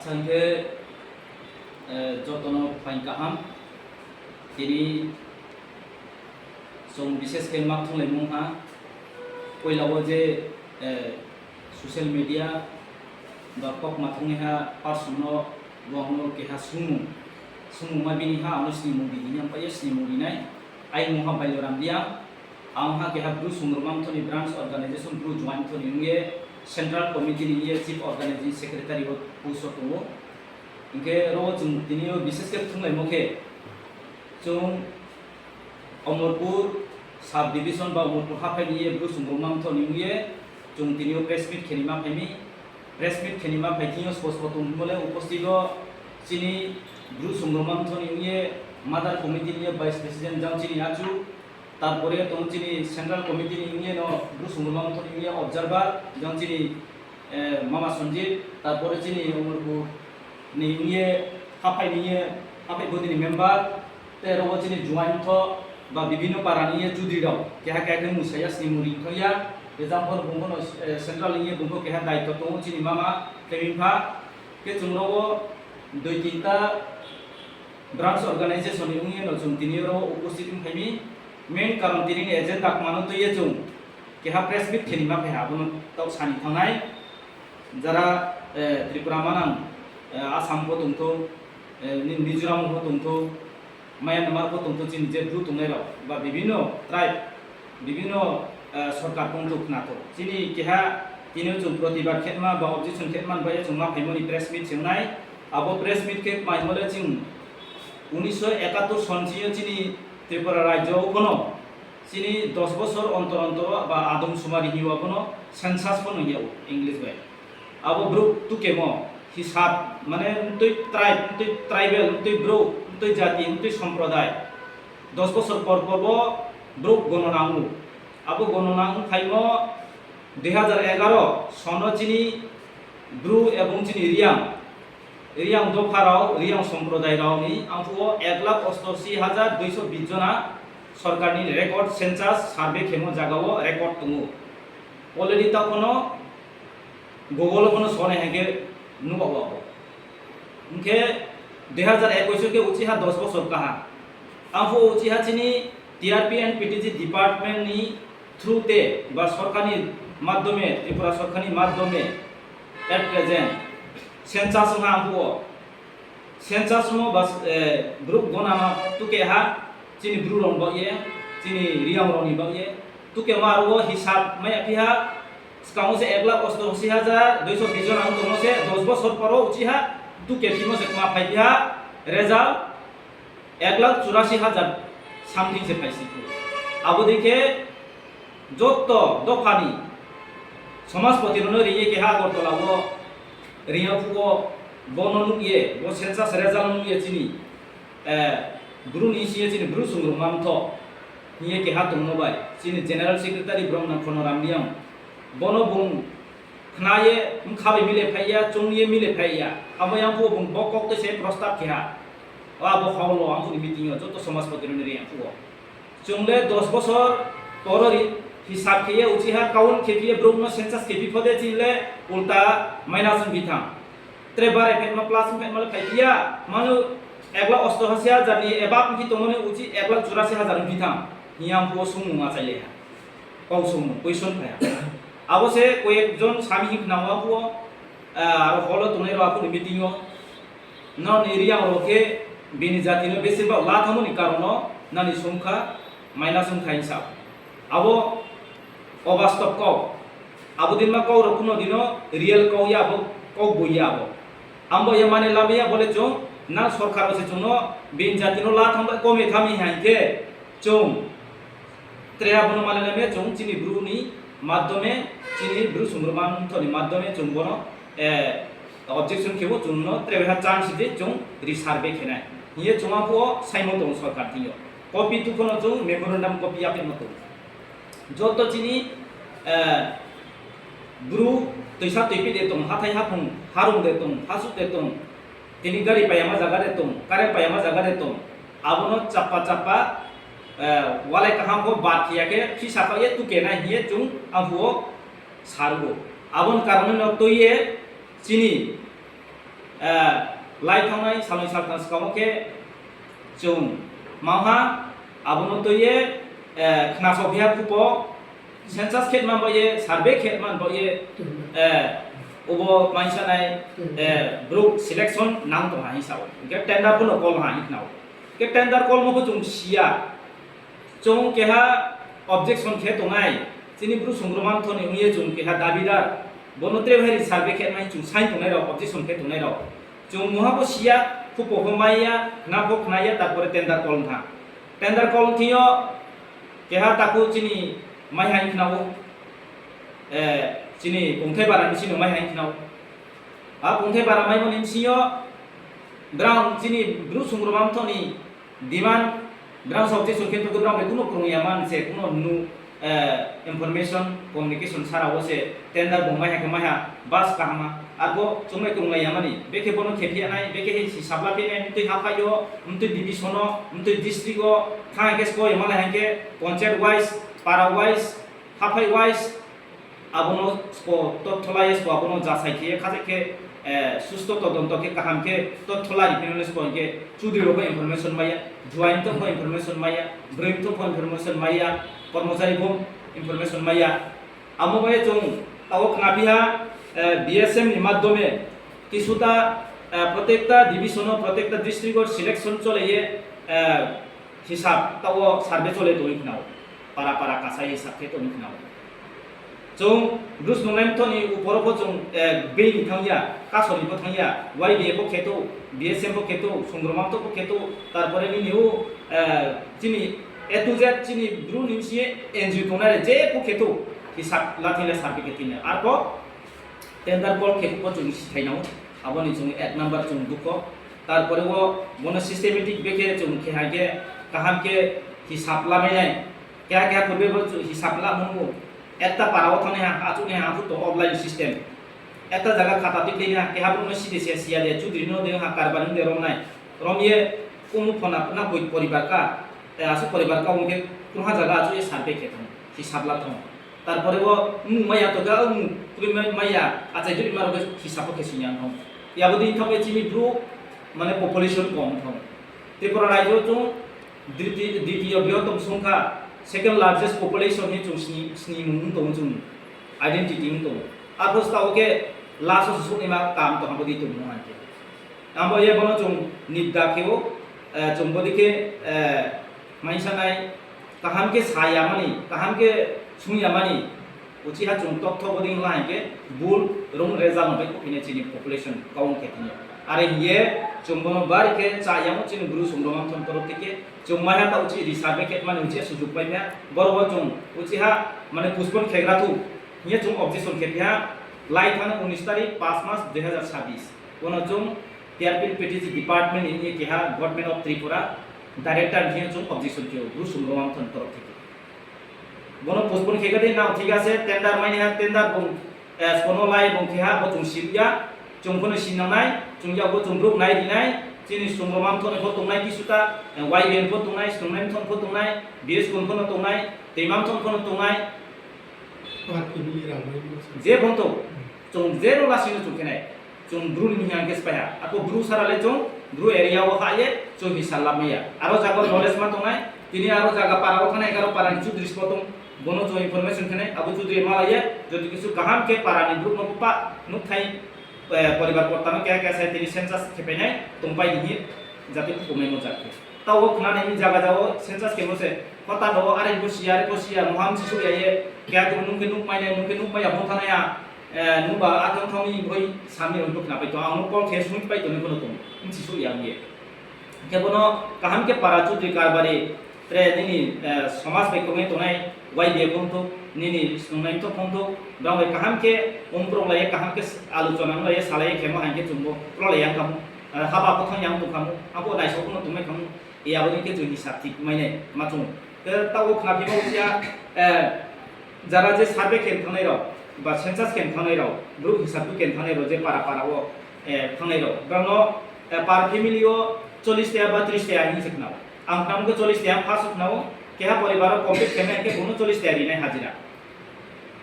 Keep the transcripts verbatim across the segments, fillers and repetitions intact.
Sangkhe, eh, joto no phaing kaham. Tini chung bises khe ma thunglaimung ha. Poila wo je, eh, social media ba kok ma thungnaiha person no, bo ang no keha sungmung, sungmung ma bini ha, ang no snimung di hing ye ang pai ye snimung ri nai. Aini mung ha Bailoram Reang. Ang ha keha Bru Songrongma Mthoh ni branch organization, Bru Joint Mthoh ni ong ye, central committee ni ong ye chief organizing secretary wo post wo tong ou. Hing khe ro wo chung tini yo bises khe thunglaimo khe, chung Omorpur sub division ba Omorpur haphai ni ye Bru Songrongma Mthoh ni ong ye, chung tini yo press meet khe ni ma phai mi. Press meet khe ni ma phai thing yo spo spo tong hingmo le উপস্থিত wo chini Bru Songrongma Mthoh ni ong ye mother committee ni ye vice president jang chini achu, তারপরে tong chini central committee ni ong ye no Bru Songrongma Mthoh ni ong ye observer jang chini, eh, Mama Sanjit, তারপরে chini Omorpur ni ong ye haphai ni ye, haphai body ni member, tei aro wo chini Joint Mthoh ba বিভিন্ন para ni ye chudri rao keha keha khe musa ya, snimung ri thang ya, example bung pho no, eh, central ni ye bung pho keha daityo tong ou chini mama, tei bini pha, khe chung ro wo দুই তিনটা branch organization ni ong ye no chung tini yo ro wo উপস্থিত ong phai mi. Main কারণ tini ni agenda kma no tui ye chung keha press meet khe ni ma phai ha, abo no taoh sa ni thanng nai. যারা, eh, Tripura manang, eh, Assam pho tongthou, eh, Ni-, Mizoram pho tongthou, Myanmar pho tongthou, chini je Bru tongnai rao ba বিভিন্ন tribe, বিভিন্ন, eh, sorkar tongthou khna thou. Chini keha tini yo chung প্রতিবাদ khe ma ba objection khe ma bai ye chung ma phaimo ni press meet se ong nai. Abo press meet khe kmaimo le chini উনিশশো একাত্তর সন chini yo chini Tripura রাজ্য wo pho no chini দশ বছর অন্তর অন্তর wo ba আদমশুমারি hing ye abo no census pho no hing yag ou English bai. Abo brouh tukemo hisab, mane mtui tribe, mtui tribal, mtui brouh, mtui jati, mtui সম্প্রদায় দশ বছর পর পর wo brouh গণনা ong ou. Abo গণনা ong phaimo দুই হাজার এগারো সন wo chini Bru এবং chini Reang, Reang dopha rao, Reang সম্প্রদায় rao ni arphuh wo এক লাখ অষ্টাশি হাজার দুইশো বিশ জন ha সরকার ni record census survey khemo zaga wo record tong ou. Already taoh pho no Google wo pho no sonai hing khe nuh ou abo. Hing khe দুই হাজার একুশ wo khe uchih ha দশ বছর kaha. Arphuh uchih ha chini T R P and P T G department ni through te ba সরকার ni মাধ্যমে, Tripura সরকার ni মাধ্যমে at present census ong ha arphuh wo. Census ongmo ba, eh, brouh গণনা tuke ha, chini Bru rao ni baoh ye, chini Reang rao ni baoh ye. Tukemo aro wo hisab mai ya phi ha, skang wo se এক লাখ অষ্টাশি হাজার দুইশো বিশ জন ang tongmo se দশ বছর পর wo uchih ha, tuke phimo se kma phaiphi ha, result এক লাখ চুরাশি হাজার something se phaisi phu. Abo dei khe joto dopha ni সমাজপতি rao no ri ye keha Agartala wo ri ya phuh wo, bo no nuh ye, bo census result nuh ye chini, eh, Bru ni sing ye chini Bru Songrongma Mthoh hing ye keha tongmo bai, chini General Secretary Bromnang Phonoram Reang, bo no bung khna ye, bkha bai mile phai ya, choung ye mile phai ya. Abo yang phuh wo bung bo kok tei se prostab khe ha. Abo hall wo ang phuh ni meeting yo joto সমাজপতি rao ni ri yang phuh wo. Chung le দশ বছর পর wo ri hisab khe ye uchih ha count khe phi ye brouh no census khe phi pho de chini le ulta minus ongphi thanng. Tre বারে phaima plus phaima le phaiphi ya, mano এক লাখ অষ্টাশি হাজার ni above ongphi tongmo ni uchih এক লাখ চুরাশি হাজার ongphi thanng. Hing ye ang phuh wo sungmung achai le ha. Kau sungmung, question phai ha. Abo se কয়েকজন sami hing khna wo phuh wo, ah, aro hall wo tongnai rao arphuh ni meeting yo. Nrao ni Reang rao khe bini jati no বেশিরভাগ la thanngmo ni কারণ no nrao ni সংখ্যা minus ong kha hing sa. Abo অবাস্তব kau. Abo din ma kau rao kuno din no real kau ya abo, kau boi ya abo. Ang bo ye mane lamai ya bo le chung, nang সরকার wo se chung no bini jati no la thanng bai kome tha mi hing khe chung tre abo no mane lamai ya chung chini Bru ni মাধ্যমে, chini Bru Songrongma Mthoh ni মাধ্যমে chung bo no, eh, objection khe bo chung no tre ha chance di chung resurvey khe nai hing ye chung arphuh wo saimo tong সরকার thing yo. Copy tu pho no chung memorandum copy ya phaimo tong. Joto chini, eh, Bru toisa toiphi de tong, hathái haphung, harung de tong, hasuh de tong, tini gari paiyama zaga de tong, current paiyama zaga de tong, abo no chappa chappa, eh, walai kaham pho bad khe ya khe phisa khaoh ye tuke nai hing ye chung arphuh wo sa ruh ou. Abo ni কারণে no tui ye chini eh, lai thanngnai salnoi saltham skang wo khe chung mangha, abo no tui ye, eh, khnasaophi ha khupo, census khe man baoh ye, survey khe man baoh ye, eh, obo maisanai, eh, brouh selection nang tong ha hing sa ou. Hing khe tender pho no call ha hing khna ou. Khe tender call mo pho chung si ya. Chung keha objection khe tongnai, chini Bru Songroma Mtho ni ong ye chung keha dabidar, bo no tre hai survey khe mai chung sign tongnai rao, objection khe tongnai rao. Chung mungha pho si ya, khupo pho mai ya, khna pho khna ya, tarpore tender call ong ha. Tender call thing yo keha takhu chini mai hai khna ou, eh, chini kongthai bara ni sino mai hai khna ou. A kongthai bara maimo ni bsing yo brao chini Bru Songroma Mtho ni demand, brao saoh objection khe tong khe brao bai kuno krung ya man se, kuno nu, eh, information, communication sara wo se tender bung mai ha khe mai ha, bas kaham ha. Arpho chung bai krunglai ya mani, bekhe bo no khephi ya nai, bekhe hisab la phi nai, mtui haphai yo, mtui division wo, mtui district wo, thanng hai khe spo ye malai hai khe, panchayat wise, para wise, haphai wise, abo no spo tothola ye spo abo no jasai khe ye khaje khe, eh, susto todonto khe kaham khe tothola ri phi no spo hing khe chudri rao pho information mai ya, joint to pho information mai ya, broi to pho information mai ya, kormochari pho information mai ya. Amo bai chung tao khna phi ha, eh, B S M ni madhyome kisuta, eh, protekta division wo, protekta district wo selection chole ye, eh, hisab tao survey chole tong khna ou. Para para kasa hisab khe tong khna ou. Chung Bru Songroma Mtho ni upor wo pho chung, eh, bini thanng ya, kaso ni pho thanng ya, Y B A pho khe tou, B S M pho khe tou, Songroma Mtho pho khe tou, tarpore nini o, eh, chini A to Z chini Bru ni bsing ye N G O tongnai re je pho khe tou, hisab la thing le survey khe thing le. Arpho tender call khe pho chung sithai nang ou, abo ni chung ek number chung dukho. Tarpore wo bo no systematic bekhe chung khe hai khe kaham khe hisab la mai nai. Keha keha purbe bo chung hisab la mung ou. Ekta para wo thanngnai ha, achouhnai ha, achouh tong offline system. Ekta zaga khata tuikhlai nai ha, keha brouh no side se siya de, chudri no de ha, karbari no de rom nai. Rom ye kumu phona na poi poribar kha, eh, asuh poribar kha ong khe, krungha zaga achouh ye survey khe thanng, hisab la thanng. Tarpore wo mmung mai ya to ga, mmung kroi mai, mai ya, achai juri ma rao khe hisab pho khe sing ya thanng. Yabo dei thanng ye chini Bru, mane population kom thanng. Tripura rajyo chung diti-, ditiyo brihottom songkha, second largest population hing chung sini, sini mung tong chung identity tong. Arpho stao khe last wo susouh naima kam tong ha bo dei tong mung hai khe. Abo ye bo no chung nida khe ou, eh, chung bo dei khe, eh, maisanai kaham khe sa ya mani, kaham khe sung ya mani, uchih ha chung totho bo dei la hai khe bul rung result no bai khophi nai chini population kau ong khe thing yo. Are hing ye chung bo no bari khe cha ya mo chini Bru Songroma Mtho ni torof theke chung mai ha ta uchih ri survey khe mani uchih ha sujuk pai ya. Boro wo chung uchih ha mane postpone khe gra thou hing ye chung objection khe phi ha, lai thanngnai unis tarik, pas mas dui hazar sabis. Bo no chung T R P P T C department ni hing ye keha Government of Tripura director ni thing yo chung objection khe ou, Bru Songroma Mtho ni torof theke. Bo no postpone khe kha dei, nang thik ase, tender mai nai ha, tender bung, eh, sbo no lai bung khe ha, bo chung si ya, chung pho no si nang nai, chung ya bo chung brouh nai ri nai, chini Songroma Mtho ni pho tongnai kisuta, eh, Y B A ni pho tongnai, Songroma Mtho ni pho tongnai, B S K ni pho no tongnai, Toima Mtho ni pho no tongnai, je pho no tong, chung zero lasing no chung khe nai, chung Bru ni hing ye ang khe spái ha, arpho Bru sara le chung Bru area wo ha ye chung hisab la mai ya, aro zaga wo knowledge ma tongnai, tini aro zaga para wo thanngnai, aro para ni chudri sbo tong, bo no chung information khe nai, abo chudri malai ye jodi kisu kaham khe para ni brouh no pho pa nuhthai, eh, poribar porta no keha keha sai tini census khe pai nai tongpai ni hing ye jati khupo mai mo jak khe. Taoh wo khna nai ni zaga zaga wo census khemo se, kota no wo are bo si ya, are bo si ya, muha msi souh ya ye, keha khe nung khe nuhmai nai, nung khe nuhmai ya, bo thanngnai ya, eh, nungba a thang thang ni boi sami rao bo khna pai tong, ang no call khe sung pai tong ni pho no tong, msi souh ya ye. Khe bo no kaham khe para chudri karbari, tre nini, eh, somaj bai kong ye tongnai, Y B A pho ong thou, nini Snungnai Mtho pho ong thou, brao bai kaham khe ongkroklai ye, kaham khe alochona onglai ye, salai ye khemo hai khe chung bo kroklai ya kha mo, eh, haba pho thang ya tong kha mo, ang pho naisao pho no tongmai kha mo, e abo dei khe chung hisab thik mai nai ma chung. Khe taoh wo khna phi ma uchih ha, eh, jara je survey khe thanngnai rao, ba census khe thanngnai rao, brouh hisab khe thanngnai rao, je para para wo, eh, thanngnai rao, brao no, eh, per family wo chollish taka ba trish taka hing se khna ou. Ang khna mo khe chollish taka first wo khna ou, keha poribar wo complete khe nai khe bung no chollish taka ri nai hajira.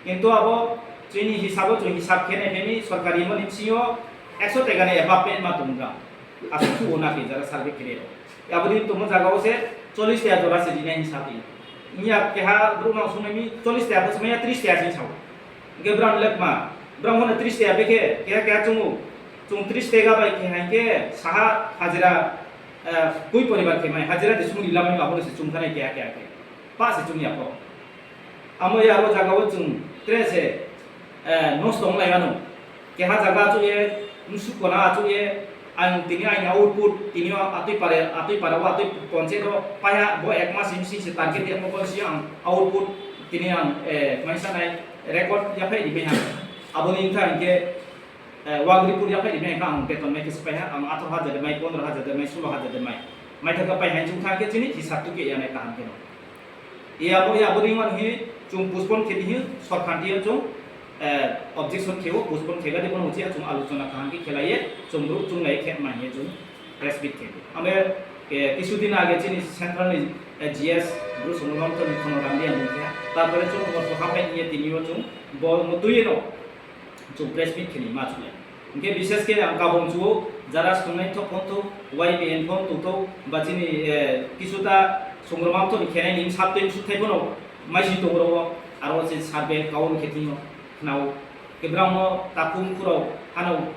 Kintu abo chini hisab wo chung hisab khe nai phaimi sorkari mo ni bsing yo, Ekso tega ni above pay ma tong brao. Asuh suh wo na khe jara survey khe rao. Abo dei tongmo zaga wo se chollish tega jora se rinai hing sa tong. Ong ya keha brouh no sung nai mi chollish tega pho sung mai ya, tris tega se sa ou. Hing khe brao ni lekma, brao pho no tris tega bai khe keha keha chung ou. Chung tris tega bai khe hing khe saha hajira, eh, koi poribar khe mai, hajira de sung ri lamai ba, abo no se chung thanai keha keha khe. Pa se chung ya pho. Amo ya aro zaga wo chung tre se, eh, nosto onglai mano. Keha zaga achouh ye, bsuh kona achouh ye, ang tini aini output, tini yo atoi para, atoi para wo, atoi ponchayat wo, paiha bo ek mas ni bsing se target yamo bo si ang output, tini ang, eh, mai sanai record yaphai ri mai ha. Abo ni bthai hing khe, eh, work report yaphai ri mai ha, ang beton mai khe se pai ha, ang atharo hajar de mai, pondro hajar de mai, solo hajar de mai. Mai thaka pai hai chung thanng khe chini hisab tu khe ya nai kaham khe no. Abo, abo dei mani hi chung postpone khe di hi sorkar ti yo chung, eh, objection khe o, postpone khe ga di bono uchih ha chung alochona kaham khe khelai ye, chung brouh chung lai khe ma hing ye chung press meet khe di. Abo, eh, kisu din age chini central ni, eh, G S, Bru Songrongma Mthoh ni Khonogam Reang ni khe, tarpore chung Umorphu ha phai hing ye tini yo chung bo no tui ye no chung press meet khe ni ma chung le. Hing khe bises khe ang kabung chu o, jara sung nai thok phone thou, Y B N phone thou thou, ba chini, eh, kisu ta Songrongma Mthoh ni khe nai ni bsa tui bsuhthai pho no maisi tong ro wo, aro se survey kaun khe thing yo khna ou. Khe brao no takhum khurao hano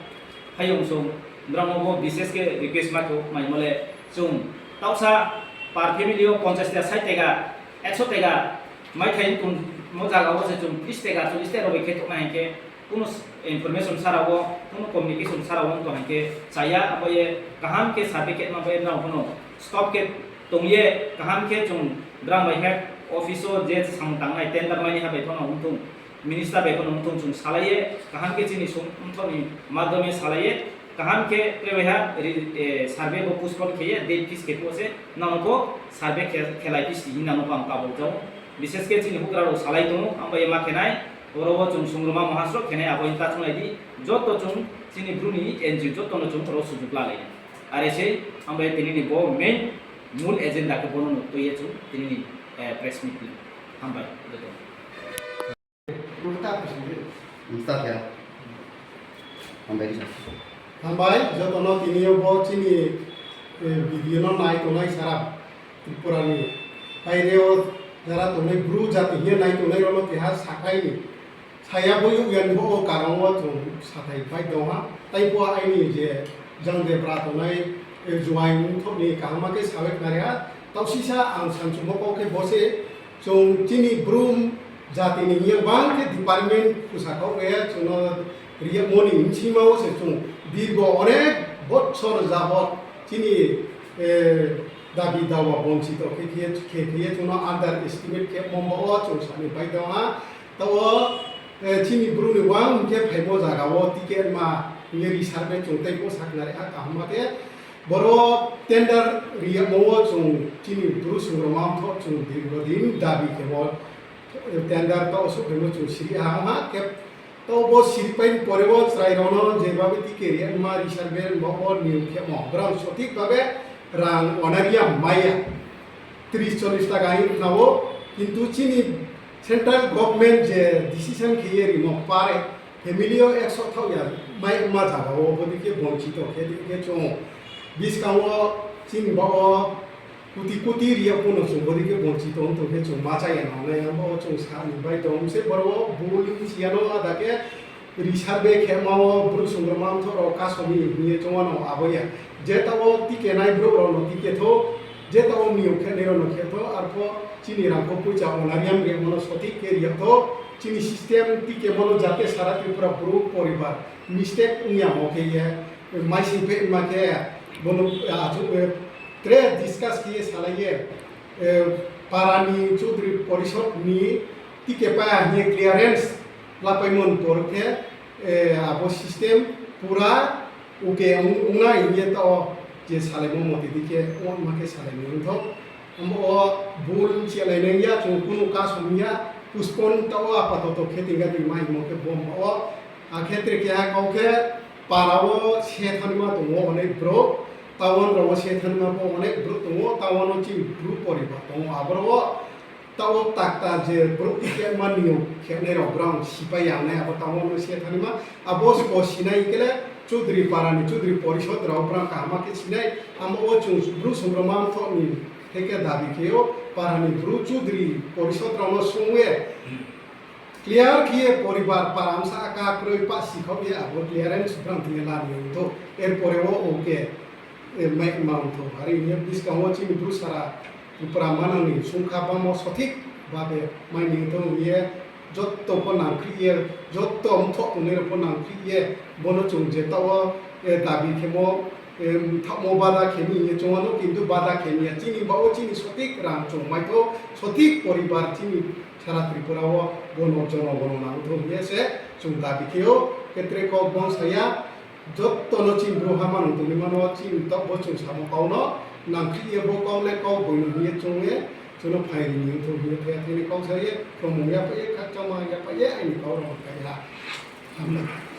phaiyong song, brao no bo bises khe request ma khe ou, maimo le chung taohsa per family yo ponchas tega, sait tega, ekso tega, maithai tongmo zaga wo se chung tris tega, chollish tega rao bai khe tongnai hing khe, kuno information sa rao wo, kuno communication sa rao wo tong hing khe chaya, abo ye kaham khe survey khe ma bai brao pho no stop khe tong ye, kaham khe chung brao bai khe office wo je samung tangnai tender mai ni ha bai pho no ong thung, minister bai pho no ong thung, chung salai ye, kaham khe chini sung mthoh ni madhyome salai ye, kaham khe tre bai ha ri-, eh, survey bo postpone khe ye, date fix khe phuh se, nang no pho survey khe, khelai phi si hing nang no pho ang kabung jao. Bises khe chini houhgra rao salai tong ou, ang bai ye ma khe nai, oro wo chung Songrongma Mohasro khe nai, abo hing ta chung lai di, joto chung chini Bru ni N G O joto no chung oro sujuk lalai nai. Are se, ang bai ye tini ni bo main mul agenda khe bono no tui ye chung tini ni, eh, press meet ni. Hambai joto. Hambai. Hambai joto no tini yo bo chini, eh, video no nai tongnai sara Tripura ni baire wo jara tongnai Bru jati hing ye nai tongnai rao no keha sakhlai ni. Saya bo yag yan bo o karon wo chung sathai pai tong ha. Tai pho aini je jang je bra tongnai, eh, Juaing Mthoh ni kaham khe sawe khnari ha. Taoh sisa ang sanchumo kau khe bo se chung chini Bru jati ni hing ye bang khe department khusa kau khe chung no riyagmo ni bsingma wo se chung dirgo onek bochor jabot chini, eh, dabi dawa bonchito khe, khe, khe, khe ye chung no underestimate khe mom bo wo chung sani pai tong ha. Taoh wo, eh, chini Bru ni uang khe phaimo zaga wo ticket ma hing ye reserve chung tai pho sakhnari ha kaham khe. Boro tender riyagmo wo chung chini Bru Songrongma Mthoh chung dirgo din dabi khe bo tender taoh souhphaimo chung siri ha ong ha khe. Taoh bo siri pai ni pore wo chrai rao no je babe ticket riyagma reserve bo wo niyom khemo brao sothik babe rang onariya mai ya. Tris chollish taka hing khna ou, kintu chini central government je decision khe ye rimo pare, family yo ekso thaoh ya mai ma zaga wo bodei khe bonchito khe di khe chung buskang wo chini ba wo kuti kuti riya pho no chung bodei khe bonchito ong tong khe chung ma cha ya nang nai, ang bo chung sa ni bai tong se boro wo bul si ya no ada khe reserve khema wo Bru Songrongma Mthoh rao kaso ni hing ye chung no abo ya. Je taoh wo ticket nai brouh rao no ticket thou, je taoh wo niyom khenai rao no khe thou, arpho chini rang pho poicha onarium rimo no sothik khe riya thou, chini system ticket mo no jate sara Tripura Bru poribar mistake ong ya mo khe ye, maising phe ma khe, bono, achu, eh, tre discuss khe ye salai ye, eh, para ni Chaudhary Porishod ni ticket pa hing ye clearance lapaimo ni por khe, eh, abo system pura okay ong, ongnai hing ye taoh je salaimo moti di khe, ongma khe salai ni ongthou. Abo wo bul chialai nai ya, chung kunu kasom ya, postpone taoh wo apatoto khe tingga di mai hingmo khe bom ba wo. Akhe tre keha kau khe para wo se thanngma tong ou onek brouh, town rao wo se thanngma pho onek brouh tong ou, town wo chini brouh poribar tong ou, aboro wo taoh wo takta je brouh khe mani yo khenai rao brao sipai yang nai abo town wo se thanngma, abo sbo sinai khe le Chudri para ni chudri porisod rao brang kaham khe sinai, amo wo chung Bru Songrongma Mthoh ni theke dabi khe ou, para ni Bru chudri porisod rao no sung ye clear khe ye poribar para bsa aka kroi pah sikhaoh ye abo clearance brang thing ye la ni ong thou. Er pore wo o khe mai ma ong thou. Are hing ye buskang wo chini Bru sara Tripura manang ni sungkha bangmo sothik babe mai ni ong thou hing ye, joto pho nangkhrih ye, joto mthoh tongnai rao pho nangkhrih ye, bo no chung je taoh wo dabi khemo, mthaohmo bada khe ni hing ye chung ano kintu bada khe ni ya. Chini baoh wo chini sothik rang chung mai thou, sothik poribar chini sara Tripura wo bo no jono gono nang thou hing ye se chung dabi khe ou. Khe tre kau bangsa ya, joto no chini Bru ha manang tongnaima no chini taoh bo chung samo kau no nangkhrih ye bo kau le kau boi no hing ye chung ye, chung no phai ri ni ong thou hing ye thai thai ni kau sa ye, khromung yaphai ye, khakchangma yaphai ye, aini kau rao kaiha. Hamnai.